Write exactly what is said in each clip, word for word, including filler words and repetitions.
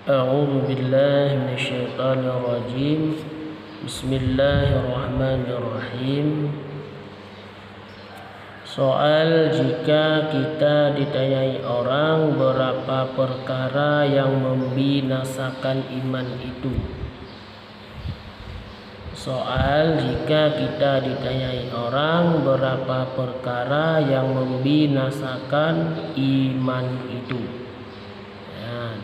A'udzubillahi minasyaitonirrajim. Bismillahirrahmanirrahim. Soal, jika kita ditanyai orang berapa perkara yang membinasakan iman itu. Soal, jika kita ditanyai orang berapa perkara yang membinasakan iman itu. Ya.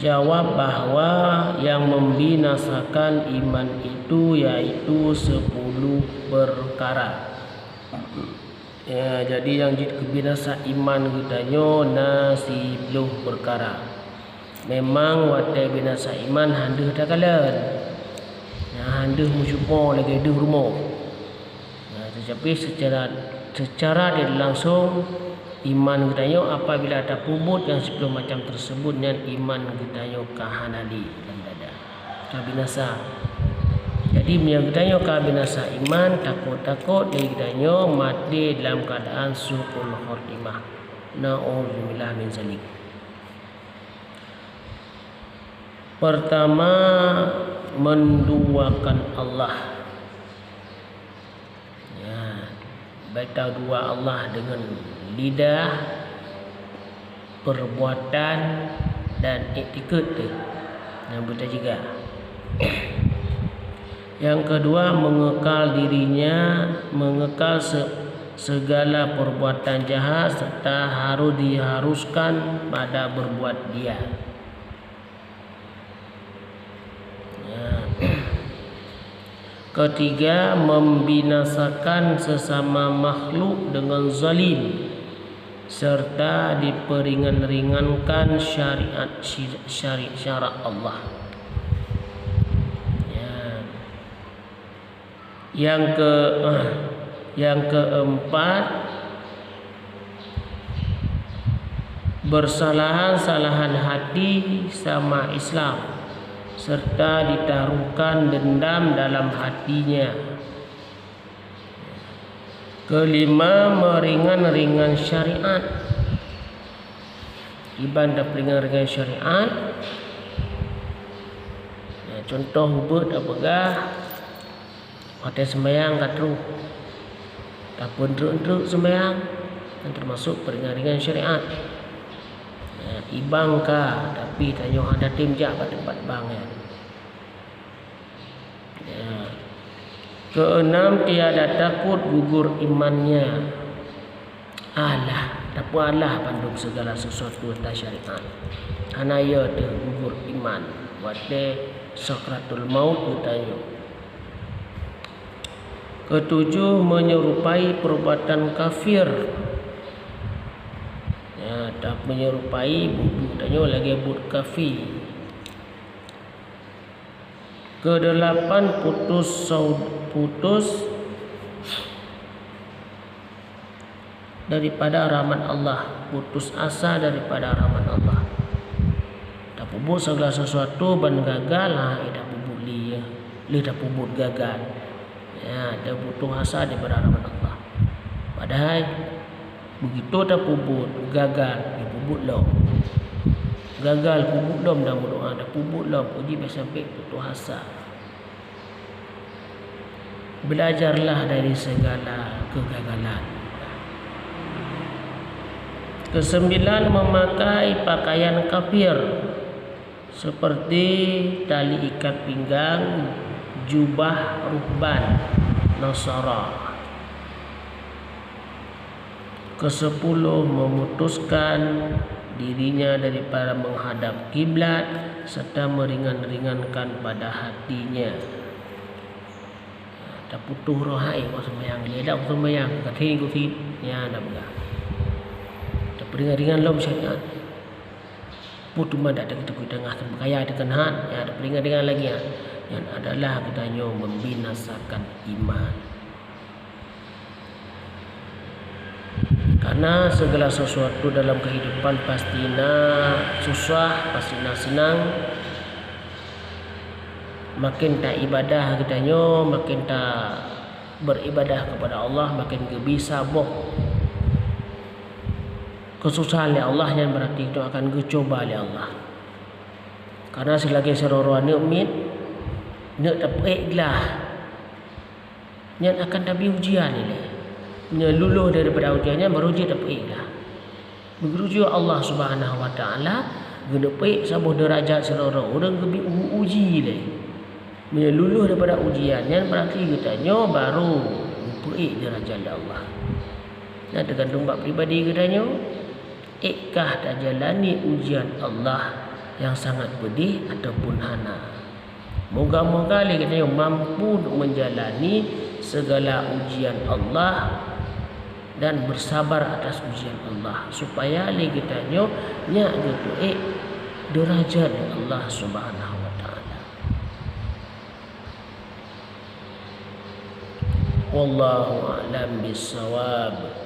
Jawab bahwa yang membinasakan iman itu yaitu sepuluh perkara. Ya, jadi nyang jeuet keu binasa iman geutanyoe na siploh peukara. Memang watée binasa iman han deuh takalon. Nyan han deuh meucupo lagée deuh rumoh. Nah, tetapi secara, secara tidak langsung, iman geutanyoe apabila tapeubuet nyang siploh macam tersebut, nyan iman geutanyoe ka hana lé lam dada. Ka binasa. Jadi, meunyoe geutanyoe ka binasa iman, takot-takot lé geutanyoe maté dalam keuadaan su'ul khotimah. Na'udzubillah min zalik. Pertama, menduakan Allah. Ya, baca dua Allah dengan lidah, perbuatan, dan iktikad tu. Yang kita jaga. Yang kedua, mengekal dirinya, mengekal se-, segala perbuatan jahat serta harus diharuskan pada berbuat dia. Ya. Ketiga, membinasakan sesama makhluk dengan zalim serta diperingan-ringankan syariat, syari-, syarak Allah. Ya. Yang ke, yang keempat, bersalahan-salahan hati sama Islam, serta ditaruhkan dendam dalam hatinya. Kelima, meringan-ringan syariat. Iban tapeuringan-ringan syariat. Ya, contoh ubeut tapeugah, watée seumayang ka troh, tapeudreuk-dreuk seumayang, nyan teumasok peuringan-ringan syariat. Ya, ibang ka, tapi tanyoe hana tem jak bak teumpat bang nyan. Ya. Keenam, tiada takut gugur imannya. Alah, tapeualah bandum segala sesuatu atas syariat. Hana yo teuh gugur iman watée sakratul maut geutanyoe. Ketujuh, menyerupai perbuatan kafir. Ya, ta-, menyerupai buet-buet tanyoe lagée buet kafé. Kedelapan, putus saud-, putus daripada rahmat Allah, putus asa daripada rahmat Allah. Tapeubuet segala sesuatu ban gagal, ha, eh, tapeubuet lé, lé tapeubuet gagal. Ya, taputus asa daripada rahmat Allah. Padahai begitu tapeubuet gagal, tapeubuet lom. Gagal peubuet lom dan meudoa, tapeubuet lom, uji sampai putus asa. Belajarlah dari segala kegagalan. Kesembilan, memakai pakaian kafir seperti tali ikat pinggang, jubah ruhban Nasara. Kesepuluh, memutuskan dirinya daripada menghadap kiblat serta meringan-ringankan pada hatinya. Taputus roh hai, awak seumayang, lé dak seumayang, kathé kusi, nyan dak peugah. Tapeuringan-ringan lom syariat. Peue teuma dak teukeuteupeue teungoh seumeukaya teukeunhat, nyan tapeuringan-ringan lagée nyan. Nyan adalah geutanyoe membinasakan iman. Karena segala sesuatu dalam kehidupan pasti na susah, pasti na senang. Makin ta ibadah geutanyoe, makin ta beribadah kepada Allah, makin geubri saboh keususah lé Allah, nyan berarti geutanyoe akan geucuba lé Allah. Karena seulagée sidroe-droe aneuk miet, neuk tapeuék glah, nyan akan tabi ujian ilée. Meunyoe lulôh daripada ujian nyan, barô jeuet tapeuék glah. Beugeurujoe Allah Subhanahu wa Taala geuneupeuék saboh deurajat sidroe-droe ureuëng geubi u-, uji ilée. Meunyoe lulôh daripada ujian nyan, beurati geutanyoe barô geupeuék deurajat lé Allah. Nyan teugantung bak pribadi geutanyoe. Ékkah tajalani ujian Allah nyang sangat peudeh ataupun hana? Moga-moga lé geutanyoe mampu untuk menjalani segala ujian Allah dan bersabar atas ujian Allah, supaya lé geutanyoe nyak geupeuék deurajat Allah Subhanahu wa Taala. Wallahu a'lam bissawab.